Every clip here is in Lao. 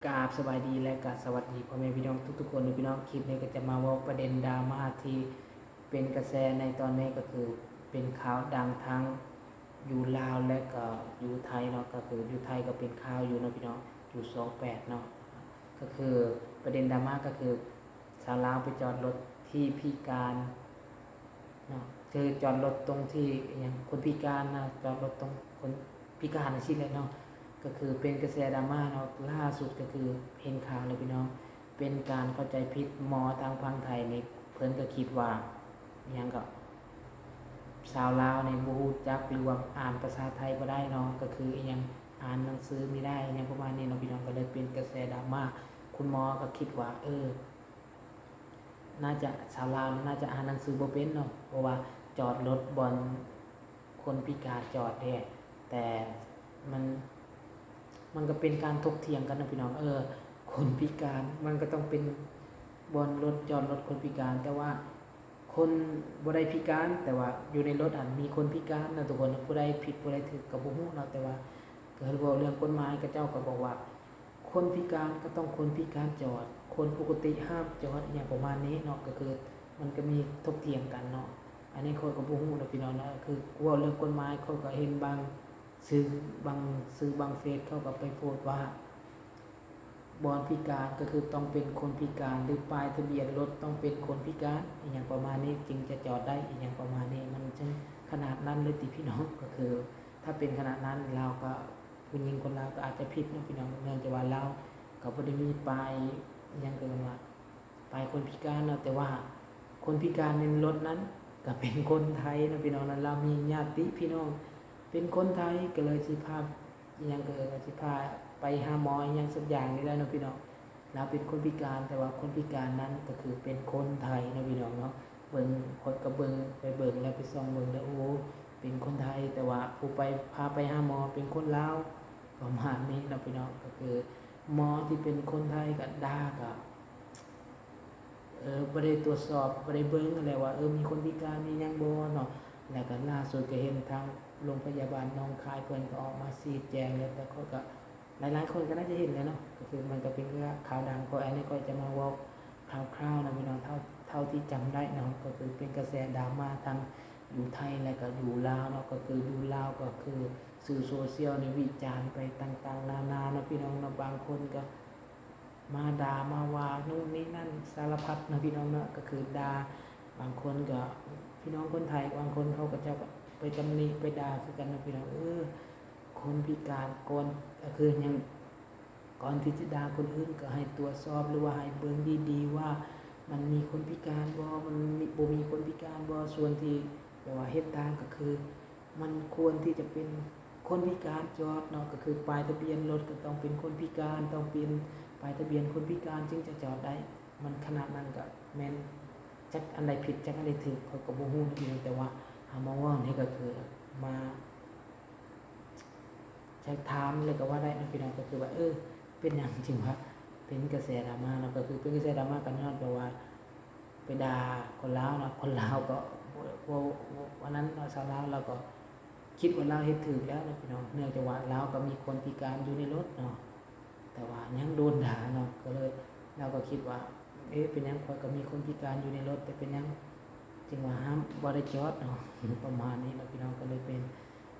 ກາບສະບາຍດີ ແລະ ກະສະຫວັດດີພໍ່ແມ່ພີ່ນ້ອງທຸກໆຄົນເດີພີ່ນ້ອງ. ຄລິບນີ້ກໍຈະມາເວົ້າປະເດັນດຣາມາທີ່ເປັນກະແສໃນຕອນນີ້ ກໍຄືເປັນຂ່າວດັງທັງຢູ່ລາວ ແລະ ກໍຢູ່ໄທເນາະ. ກໍຄືຢູ່ໄທກໍເປັນຂ່າວຢູ່ເນາະພີ່ນ້ອງ ຢູ່ຊ່ອງແປດເນາະ. ກໍຄືປະເດັນດຣາມາກໍຄືຊາວລາວໄປຈອດລົດທີ່ພິການ ເນາະ ຄືຈອດລົດຕົງທີ່ອີ່ຫຍັງ ຄົນພິການນະ ຈອດລົດຕົງຄົນພິການຈັ່ງຊີ້ແຫຼະເນາະ. ກໍຄືເປັນກະແສດຣາມາເນາະ ລ່າສຸດກໍຄືເຫັນຂ່າວແລ້ວພີ່ນ້ອງ ເປັນການເຂົ້າໃຈຜິດ. ໝໍທາງຝັ່ງໄທນີ້ ເພິ່ນກໍຄິດວ່າອີ່ຫຍັງກໍ ຊາວລາວນີ້ບໍ່ຮູ້ຈັກ ຫຼືວ່າອ່ານພາສາໄທບໍ່ໄດ້ເນາະ ກໍຄືອີ່ຫຍັງ ອ່ານໜັງສືບໍ່ໄດ້ ອີ່ຫຍັງປະມານນີ້ເນາະພີ່ນ້ອງ. ກໍເລີຍເປັນກະແສດຣາມາ ຄຸນໝໍກໍຄິດວ່າ ເອີ ໜ້າຈະ ຊາວລາວໜ້າຈະອ່ານໜັງສືບໍ່ເປັນເນາະ ເພາະວ່າຈອດລົດບ່ອນຄົນພິການຈອດເດ້. ແຕ່ມັນ ມັນກໍເປັນການຖົກຖຽງກັນເນາະພີ່ນ້ອງ. ເອີ ຄົນພິການມັນກໍຕ້ອງເປັນບ່ອນລົດ ຈອດລົດຄົນພິການ ແຕ່ວ່າຄົນບໍ່ໄດ້ພິການ ແຕ່ວ່າຢູ່ໃນລົດຫັ້ນມີຄົນພິການເນາະທຸກຄົນ. ຜູ້ໃດຜິດຜູ້ໃດຖືກກໍບໍ່ຮູ້ເນາະ ແຕ່ວ່າກໍເວົ້າເລື່ອງກົດໝາຍ ເຂົາເຈົ້າກໍບອກວ່າ ຄົນພິການກໍຕ້ອງຄົນພິການຈອດ ຄົນປົກກະຕິຫ້າມຈອດ ອີ່ຫຍັງປະມານນີ້ເນາະ. ກໍຄືມັນກໍມີຖົກຖຽງກັນເນາະ. ອັນນີ້ຂ້ອຍກໍບໍ່ຮູ້ເນາະພີ່ນ້ອງເນາະ ຄືເວົ້າເລື່ອງກົດໝາຍ ຂ້ອຍກໍເຫັນບາງສື່ ບາງສື່ບາງເຟສເຂົາກໍໄປໂພສວ່າ ບ່ອນພິການກໍຄືຕ້ອງເປັນຄົນພິການ ຫຼື ປ້າຍທະບຽນລົດຕ້ອງເປັນຄົນພິການ ອີ່ຫຍັງປະມານນີ້ ຈຶ່ງຈະຈອດໄດ້ ອີ່ຫຍັງປະມານນີ້. ມັນຈຶ່ງຂະໜາດນັ້ນເລີຍຕິພີ່ນ້ອງ? ກໍຄືຖ້າເປັນຂະໜາດນັ້ນ ລາວກໍ ຜູ້ຍິງຄົນລາວກໍອາດຈະຜິດເນາະພີ່ນ້ອງ ເນື່ອງຈາກວ່າລາວກໍບໍ່ໄດ້ມີປ້າຍ ອີ່ຫຍັງ ເອີ້ນວ່າປ້າຍຄົນພິການເນາະ. ແຕ່ວ່າຄົນພິການໃນລົດນັ້ນກໍເປັນຄົນໄທເນາະພີ່ນ້ອງເນາະ ລາວມີຍາດຕິພີ່ນ້ອງເປັນຄົນໄທ ກໍເລີຍຊິພາ ອີ່ຫຍັງ ກໍເອີ້ນວ່າຊິພາໄປຫາໝໍອີ່ຫຍັງສັກຢ່າງນີ້ແຫຼະເນາະພີ່ນ້ອງ. ລາວເປັນຄົນພິການ ແຕ່ວ່າຄົນພິການນັ້ນກໍຄືເປັນຄົນໄທເນາະພີ່ນ້ອງເນາະ. ເບິ່ງ ຂ້ອຍກໍເບິ່ງ ໄປເບິ່ງແລ້ວ ໄປສ່ອງເບິ່ງແລ້ວ ໂອ້ ເປັນຄົນໄທ ແຕ່ວ່າຜູ້ໄປ ພາໄປຫາໝໍເປັນຄົນລາວ ປະມານນີ້ເນາະພີ່ນ້ອງ. ກໍຄືໝໍທີ່ເປັນຄົນໄທກໍດ່າ ກໍ ເອີ ບໍ່ໄດ້ຕວດສອບ ບໍ່ໄດ້ເບິ່ງຫັ້ນແຫຼະວ່າ ເອີ ມີຄົນພິການມີຫຍັງບໍ່ເນາະ. ແລ້ວກໍລ່າສຸດກໍເຫັນທາງໂລງພະຍາບານໜອງຄາຍເພິ່ນກໍອອກມາຊີ້ແຈງແລ້ວ ແຕ່ຂ້ອຍກໍ ຫຼາຍໆຄົນກໍໜ້າຈະເຫັນແລ້ວເນາະ. ກໍຄືມັນກໍເປັນຂ່າວດັງ ຂ້ອຍ ອັນນີ້ຂ້ອຍຈະມາເວົ້າຄ່າວໆເນາະພີ່ນ້ອງ ເທົ່າ ເທົ່າທີ່ຈຳໄດ້ເນາະ. ກໍຄືເປັນກະແສດຣາມາທັງຢູ່ໄທ ແລະ ກໍຢູ່ລາວເນາະ. ກໍຄືຢູ່ລາວກໍຄືສື່ໂຊຊຽວນີ້ວິຈານໄປຕ່າງໆນານາເນາະພີ່ນ້ອງເນາະ. ບາງຄົນກໍ ມາດ່າມາວ່າໂນ່ນນີ້ນັ້ນສາລະພັດເນາະພີ່ນ້ອງເນາະ. ກໍຄືດ່າ ບາງຄົນກໍ ພີ່ນ້ອງຄົນໄທ ບາງຄົນເຂົາກໍເຈົ້າກໍໄປຕຳໜິໄປດ່າຄືກັນເນາະພີ່ນ້ອງ. ເອີ ຄົນພິການກ່ອນ ກໍຄືຫຍັງ ກ່ອນທີ່ຈະດ່າຄົນອື່ນກໍໃຫ້ຕວດສອບ ຫຼືວ່າໃຫ້ເບິ່ງດີໆວ່າມັນມີຄົນພິການບໍ່ ມັນມີ ບໍ່ມີຄົນພິການບໍ່. ສ່ວນທີ່ແບບວ່າເຮັດຕ່າງກໍຄື ມັນຄວນທີ່ຈະເປັນຄົນພິການຈອດເນາະ. ກໍຄືປ້າຍທະບຽນລົດກໍຕ້ອງເປັນຄົນພິການ ຕ້ອງເປັນປ້າຍທະບຽນຄົນພິການຈຶ່ງຈະຈອດໄດ້. ມັນຂະໜາດນັ້ນກໍແມ່ນ ຈັກອັນໃດຜິດຈັກອັນໃດຖືກ ຂ້ອຍກໍບໍ່ຮູ້ເນາະພີ່ນ້ອງ. ແຕ່ວ່າເຮົາມາເວົ້ານີ້ກໍຄືມາ ຈະຖາມເລີຍກໍວ່າໄດ້ເນາະພີ່ນ້ອງ. ກໍຄືວ່າ ເອີ ເປັນຫຍັງຈຶ່ງວ່າເປັນກະແສດຣາມາເນາະ. ກໍຄືເປັນກະແສດຣາມາກໍຍ້ອນແບບວ່າ ໄປດ່າຄົນລາວເນາະ ຄົນລາວກໍບໍ່ ບໍ່ ບໍ່ອັນນັ້ນເນາະ. ຊາວລາວລາວກໍຄິດວ່າລາວເຮັດຖືກແລ້ວເນາະພີ່ນ້ອງ ເນື່ອງຈາກວ່າລາວກໍມີຄົນພິການຢູ່ໃນລົດເນາະ ແຕ່ວ່າຍັງໂດນດ່າເນາະ. ກໍເລີຍ ລາວກໍຄິດວ່າ ເອ ເປັນຫຍັງ ຂ້ອຍກໍມີຄົນພິການຢູ່ໃນລົດ ແຕ່ເປັນຫຍັງຈຶ່ງວ່າຫ້າມ ບໍ່ໄດ້ຈອດເນາະ ປະມານນີ້ເນາະພີ່ນ້ອງ. ກໍເລີຍເປັນ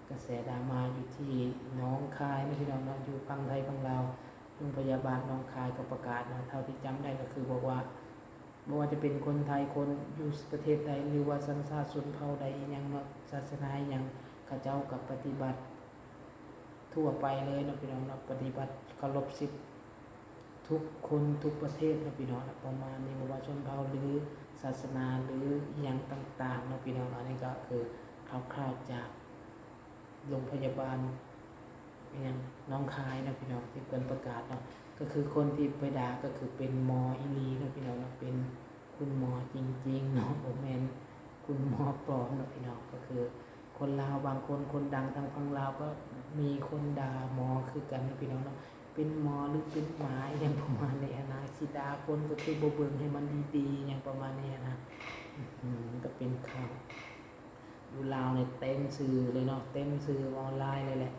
ກະແສດຣາມາຢູ່ທີ່ໜອງຄາຍເນາະພີ່ນ້ອງເນາະ ຢູ່ຝັ່ງໄທຝັ່ງລາວ ໂຮງພະຍາບານໜອງຄາຍກໍປະກາດເນາະ. ເທົ່າທີ່ຈຳໄດ້ກໍຄືບອກວ່າ ບໍ່ວ່າຈະເປັນຄົນໄທ ຄົນຢູ່ປະເທດໃດ ຫຼືວ່າສັນຊາດຊົນເຜົ່າໃດອີ່ຫຍັງເນາະ ສາສະໜາອີ່ຫຍັງ ເຂົາເຈົ້າກໍປະຕິບັດທົ່ວໄປເລີຍເນາະພີ່ນ້ອງເນາະ. ປະຕິບັດເຄົາລົບສິດທຸກຄົນທຸກປະເທດເນາະພີ່ນ້ອງເນາະ ປະມານນີ້. ບໍ່ວ່າຊົນເຜົ່າ ຫຼື ສາສະໜາ ຫຼື ອີ່ຫຍັງຕ່າງໆເນາະພີ່ນ້ອງ. ອັນນີ້ກໍຄືຂ່າວໆຈາກ ໂລງພະຍາບານອີ່ຫຍັງໜອງຄາຍເນາະພີ່ນ້ອງ ທີ່ເພິ່ນປະກາດເນາະ. ກໍຄືຄົນທີ່ໄປດ່າກໍຄືເປັນໝໍອີ່ຫຼີເນາະພີ່ນ້ອງເນາະ ເປັນຄຸນໝໍຈິງໆເນາະ ບໍ່ແມ່ນຄຸນໝໍປອມເນາະພີ່ນ້ອງ. ກໍຄືຄົນລາວບາງຄົນ ຄົນດັງທາງຝັ່ງລາວກໍມີຄົນດ່າໝໍຄືກັນເນາະພີ່ນ້ອງເນາະ ເປັນໝໍ ຫຼື ເປັນໝາ ອີ່ຫຍັງປະມານນີ້ຫັ້ນນະ. ຊິດ່າຄົນກໍຄືບໍ່ເບິ່ງໃຫ້ມັນດີໆ ອີ່ຫຍັງປະມານນີ້ຫັ້ນນະ. ອືມ ກໍເປັນຂ່າວ ຢູ່ລາວນີ້ເຕັມສື່ເລີຍເນາະ ເຕັມສື່ອອນລາຍເລີຍແຫຼະ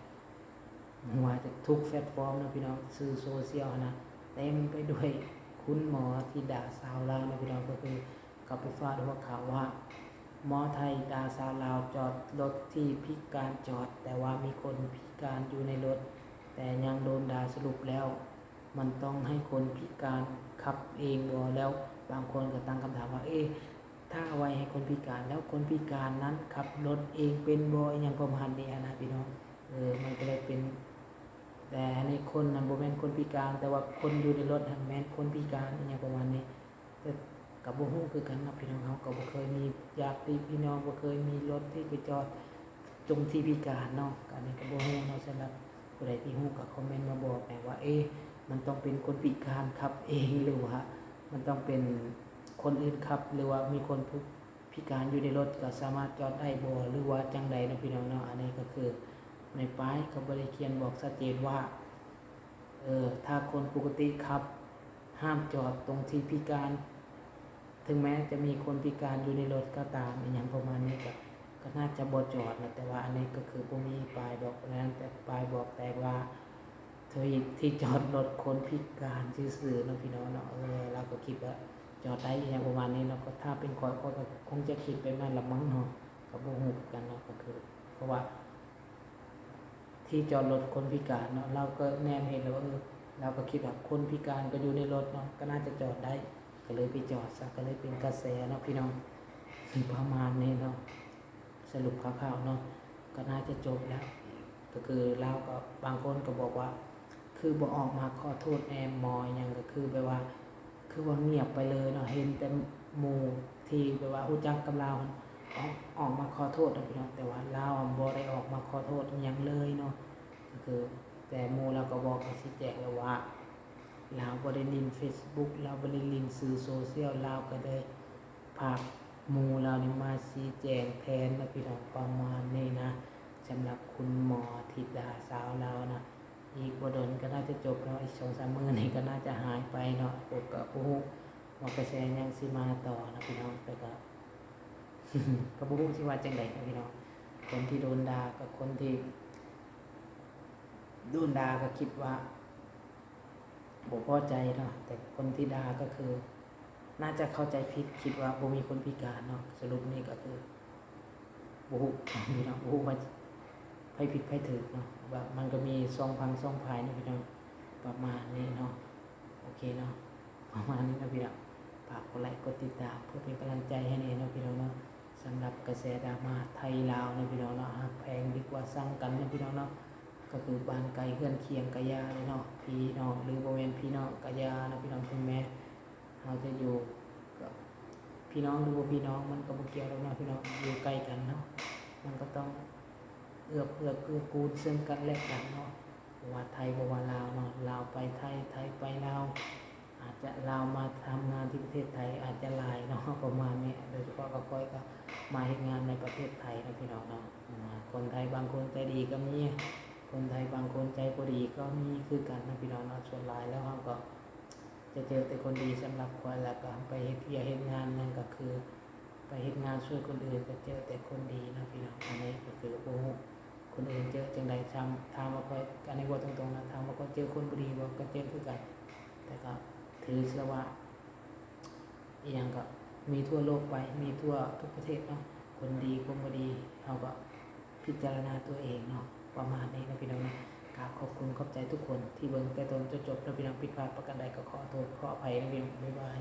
ບໍ່ວ່າຈະທຸກແພລດຟອມເນາະພີ່ນ້ອງ ສື່ໂຊຊຽວຫັ້ນນະ. ເຕັມໄປດ້ວຍຄຸນໝໍທີ່ດ່າຊາວລາວເນາະ ພີ່ນ້ອງ. ກໍຄືເຂົາໄປຟາດຫົວຂ່າວວ່າ ໝໍໄທດ່າຊາວລາວຈອດລົດທີ່ພິການຈອດ ແຕ່ວ່າມີຄົນພິການຢູ່ໃນລົດ ແຕ່ຍັງໂດນດ່າ. ສະຫຼຸບແລ້ວ ມັນຕ້ອງໃຫ້ຄົນພິການຂັບເອງບໍ່? ແລ້ວບາງຄົນກໍຕັ້ງຄຳຖາມວ່າ ເອ ຖ້າໄວ້ໃຫ້ຄົນພິການ ແລ້ວຄົນພິການນັ້ນຂັບລົດເອງເປັນບໍ່? ອີ່ຫຍັງປະມານນີ້ຫັ້ນນະ ພີ່ນ້ອງ. ເອີ ມັນກໍເລີຍເປັນ ແຕ່ອັນນີ້ຄົນນັ້ນບໍ່ແມ່ນຄົນພິການ ແຕ່ວ່າຄົນຢູ່ໃນລົດຫັ້ນແມ່ນຄົນພິການ ອີ່ຫຍັງປະມານນີ້. ແຕ່ກໍບໍ່ຮູ້ຄືກັນເນາະ ພີ່ນ້ອງ. ເຮົາກໍບໍ່ເຄີຍມີຍາດຕິພີ່ນ້ອງ ບໍ່ເຄີຍມີລົດທີ່ໄປຈອດ ຕົງທີ່ພິການເນາະ. ອັນນີ້ກໍບໍ່ຮູ້ເນາະ. ສຳລັບຜູ້ໃດທີ່ຮູ້ກໍຄອມເມັນມາບອກແດ່ວ່າ ເອ ມັນຕ້ອງເປັນຄົນພິການຂັບເອງ ຫຼືວ່າມັນຕ້ອງເປັນຄົນອື່ນຂັບ ຫຼືວ່າມີຄົນພິການຢູ່ໃນລົດກໍສາມາດຈອດໄດ້ບໍ່ ຫຼືວ່າຈັ່ງໃດເນາະ ພີ່ນ້ອງເນາະ. ອັນນີ້ກໍຄືໃນປ້າຍກໍບໍ່ໄດ້ຂຽນບອກຊັດເຈນວ່າ ເອີ ຖ້າຄົນປົກກະຕິຂັບ ຫ້າມຈອດຕົງທີ່ພິການ ເຖິງແມ້ຈະມີຄົນພິການຢູ່ໃນລົດກໍຕາມ ອີ່ຫຍັງປະມານນີ້ ກໍ ກໍໜ້າຈະບໍ່ຈອດນະ. ແຕ່ວ່າອັນນີ້ກໍຄືບໍ່ມີປ້າຍບອກແນວນັ້ນ ແຕ່ປ້າຍບອກແຕ່ວ່າທີ່ ທີ່ຈອດລົດຄົນພິການຊື່ໆເນາະ ພີ່ນ້ອງເນາະ. ເອີ ລາວກໍຄິດວ່າຈອດໄດ້ ອີ່ຫຍັງປະມານນີ້ເນາະ. ກໍຖ້າເປັນຂ້ອຍ ຂ້ອຍກໍຄົງຈະຄິດແບບນັ້ນລະມັ້ງເນາະ. ກໍບໍ່ຮູ້ຄືກັນເນາະ. ກໍຄື ເພາະວ່າ ທີ່ຈອດລົດຄົນພິການເນາະ ລາວກໍແນມເຫັນແລ້ວວ່າ ເອີ ລາວກໍຄິດວ່າຄົນພິການກໍຢູ່ໃນລົດເນາະ ກໍໜ້າຈະຈອດໄດ້ ກໍເລີຍໄປຈອດຊະ ກໍເລີຍເປັນກະແສເນາະ ພີ່ນ້ອງ. ປະມານນີ້ເນາະ ສະຫຼຸບຄ່າວໆເນາະ ກໍໜ້າຈະຈົບແລ້ວ. ກໍຄືລາວກໍ ບາງຄົນກໍບອກວ່າ ຄືບໍ່ອອກມາຂໍໂທດແດ່ໝໍ ອີ່ຫຍັງ ກໍຄືແບບວ່າ ຄືວ່າງຽບໄປເລີຍເນາະ. ເຫັນແຕ່ໝູ່ທີ່ແບບວ່າຮູ້ຈັກກັບລາວຫັ້ນ ອອກ ອອກມາຂໍໂທດເນາະ ພີ່ນ້ອງ ແຕ່ວ່າລາວບໍ່ໄດ້ອອກມາຂໍໂທດອີ່ຫຍັງເລີຍເນາະ. ກໍຄື ແຕ່ໝູ່ລາວກໍບອກ ກໍຊີ້ແຈງແລ້ວວ່າ ລາວບໍ່ໄດ້ຫຼິ້ນເຟສບຸກ ລາວບໍ່ໄດ້ຫຼິ້ນສື່ໂຊຊຽວ ລາວກໍໄດ້ ພາກໝູ່ລາວນີ້ມາຊີ້ແຈງແທນເນາະ ພີ່ນ້ອງ ປະມານນີ້ນະ. ສຳລັບຄຸນໝໍທີ່ດ່າຊາວລາວນະ ອີກບໍ່ດົນກໍໜ້າຈະຈົບເນາະ ອີກສອງສາມມື້ນີ້ກໍໜ້າຈະຫາຍໄປເນາະ. ກໍ ກໍບໍ່ຮູ້ວ່າກະແສຫຍັງຊິມາຕໍ່ນະ ພີ່ນ້ອງ ແຕ່ກໍ ກໍບໍ່ຮູ້ຊິວ່າຈັ່ງໃດນະ ພີ່ນ້ອງ. ຄົນທີ່ໂດນດ່າກັບຄົນທີ່ໂດນດ່າກໍຄິດວ່າ ບໍ່ພໍໃຈເນາະ ແຕ່ຄົນທີ່ດ່າກໍຄືໜ້າຈະເຂົ້າໃຈຜິດ ຄິດວ່າບໍ່ມີຄົນພິການເນາະ. ສະຫຼຸບນີ້ກໍຄືບໍ່ຮູ້ເນາະ ບໍ່ຮູ້ວ່າໃຜຜິດໃຜຖືກເນາະ ວ່າມັນກໍມີສອງຝັ່ງສອງຝ່າຍເນາະ ພີ່ນ້ອງ ປະມານນີ້ເນາະ. ໂອເຄເນາະ ປະມານນີ້ເນາະ ພີ່ນ້ອງ. ຝາກກົດໄລກົດຕິດຕາມ ເພື່ອເປັນກຳລັງໃຈໃຫ້ແດ່ເນາະ ພີ່ນ້ອງເນາະ. ສຳລັບກະແສດຣາມາໄທລາວເນາະ ພີ່ນ້ອງເນາະ ຮັກແພງດີກວ່າຊັງກັນເນາະ ພີ່ນ້ອງເນາະ. ກໍຄືບ້ານໃກ້ເຮືອນຄຽງກະຢ່າເລີຍເນາະ ພີ່ນ້ອງ ຫຼືບໍ່ແມ່ນພີ່ນ້ອງກະຢ່າເນາະ ພີ່ນ້ອງ. ເຖິງແມ້ເຮົາຈະຢູ່ກັບພີ່ນ້ອງ ຫຼືບໍ່ພີ່ນ້ອງ ມັນກໍບໍ່ກ່ຽວດອກເນາະ ພີ່ນ້ອງ ຢູ່ໃກ້ກັນເນາະ ມັນກໍຕ້ອງເອື້ອເຟື້ອເກື້ອກູນເຊິ່ງກັນແລະກັນເນາະ. ບໍ່ວ່າໄທ ບໍ່ວ່າລາວເນາະ ລາວໄປໄທ ໄທໄປລາວ ອາດຈະລາວມາທຳງານທີ່ປະເທດໄທອາດຈະຫຼາຍເນາະ ປະມານນີ້. ໂດຍສະເພາະກັບຂ້ອຍກໍມາເຮັດງານໃນປະເທດໄທເນາະ ພີ່ນ້ອງເນາະ. ອາ ຄົນໄທບາງຄົນໃຈດີກໍມີ ຄົນໄທບາງຄົນໃຈບໍ່ດີກໍມີຄືກັນເນາະ ພີ່ນ້ອງເນາະ. ສ່ວນຫຼາຍແລ້ວເຮົາກໍຈະເຈີແຕ່ຄົນດີ ສຳລັບຂ້ອຍ ແລ້ວກໍໄປເຮັດວຽກເຮັດງານຫຍັງກໍຄື ໄປເຮັດງານຊ່ວຍຄົນອື່ນກໍເຈີແຕ່ຄົນດີເນາະ ພີ່ນ້ອງ. ອັນນີ້ກໍຄືບໍ່ຮູ້ຄົນອື່ນເຈີຈັ່ງໃດ ຖາມ ຖາມວ່າຂ້ອຍ ອັນນີ້ເວົ້າຕົງໆນະ ຖາມວ່າຂ້ອຍເຈີຄົນບໍ່ດີບໍ່ ກໍເຈີຄືກັນ. ແຕ່ກໍຖືຊະວ່າ ອີ່ຫຍັງກໍມີທົ່ວໂລກໄປ ມີທົ່ວທຸກປະເທດເນາະ ຄົນດີຄົນບໍ່ດີ ເຮົາກໍພິຈາລະນາຕົວເອງເນາະ ປະມານນີ້ເນາະ ພີ່ນ້ອງເນາະ. ກາບຂອບຄຸນຂອບໃຈທຸກຄົນທີ່ເບິ່ງແຕ່ຕົ້ນຈົນຈົບເນາະ ພີ່ນ້ອງ. ຜິດພາດປະການໃດກໍຂໍໂທດຂໍອະໄພເນາະ ພີ່ນ້ອງ. ບາຍບາຍ.